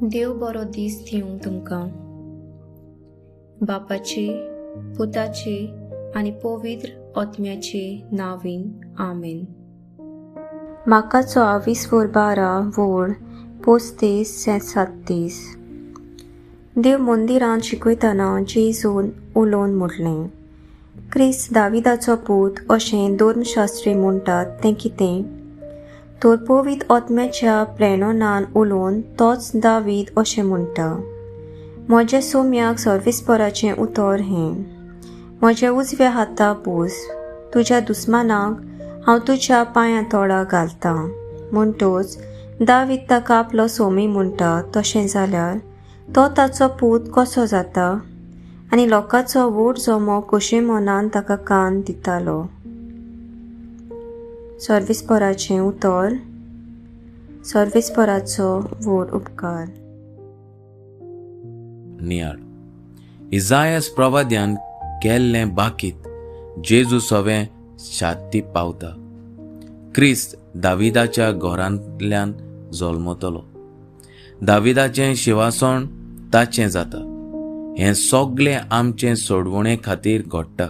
देव बरो दीस दिवंक तुमकां. बापाचे, पुताचे आनी पवित्र आत्म्याचे नांवान, आमेन. माकाचो आवीस 12 वोळ 35 37. देव मंदिरांत शिकयतना जेजून उलोवन म्हटलें, क्रिस्त दाविदाचो पूत अशें धर्मशास्त्री म्हणटात तें कितें? तर पवित्र आत्म्याच्या प्रेरणान उलोवन तोच दावीद अशें म्हणटा, म्हज्या सोम्याक सर्वेस्पराचें उतर हें, म्हज्या उजव्या हाता बस, तुज्या दुस्मानाक हांव तुज्या पांयां तोळा घालतां. म्हणटच दावीद ताका आपलो सोमी म्हणटा. तशें जाल्यार तो ताचो पूत कसो जाता? आनी लोकांचो व्हड जमो खोशे मनान ताका कान दितालो. सर्वेस्पराचें उतर. सर्वेस्पराचो व्हड उपकार. नियाळ. इजायस प्रवाद्यान केल्लें बाकीत जेजू सवें शाती पावता. क्रिस्त दाविदाच्या घरांतल्यान जल्मतलो, दाविदाचें शिवासण ताचें जाता. हें सगळें आमचें सोडवणे खातीर घडटा.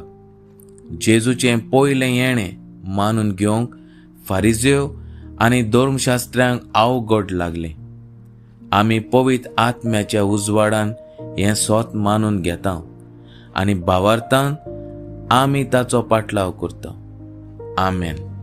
जेजूचें पयलें येणें मानून घेवंक फारिज्यो आनी धर्मशास्त्र्यांक अवघड लागलें. आमी पवित्र आत्म्याच्या उजवाडान हें सोत मानून घेता आनी भावार्थान आमी ताचो पाटलाव करता. आमेन.